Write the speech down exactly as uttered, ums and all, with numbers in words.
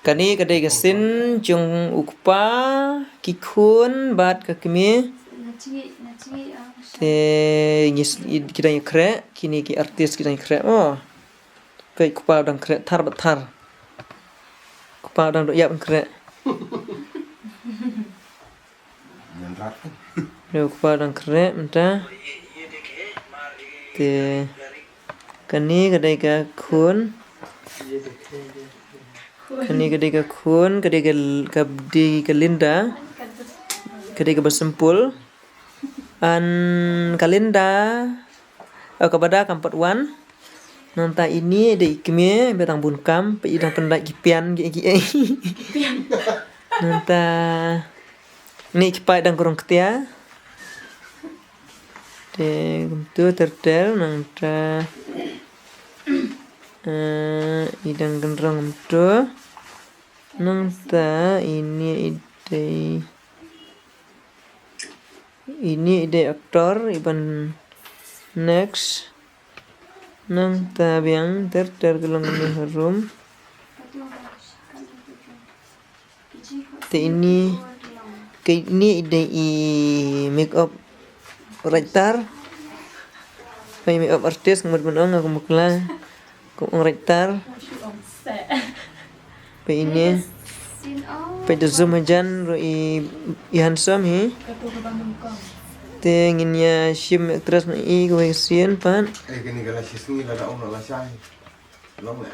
Kane ka dei ka scene jong u kpa, ki khun bad ka kmie. Te ngi s- i- ki dang ïakhreh, kine ki artist ki dang ïakhreh mo. Peit u kpa u dang khreh thar bad thar. U kpa u dang duk ïap ban khreh. Te u kpa u dang khreh mynta. Te kane ka dei ka khun. Kane ka dei ka khun, ka dei ka, ka dei ka Linda. Ka dei kaba simple. An ka Linda. Oh, kaba da kam pat wan. Nangta ine i dei i kmie, ba dang bun kam, peit i dang pyndait ki pian ki ki ei. Nangta ine i kpa i dang kynrong ktia. Te kumtu ter ter nangta, eh, i dang kynrong kumtu. Nangta ine i dei, ine i dei actor, i ban next. Nangta biang ter ter ka long kane ha room. Te ine, ka ine i dei i makeup writer. Peit makeup artist, ka mut ban ong, ka mut la. Ka ong writer. Peit ine. Peit da zoom hajan ruh i, i handsome hi. Te ngin ïa shim actress na i kawei ka scene pat. Eh, kane ka la shi sngi lada ong la shai. Long leh.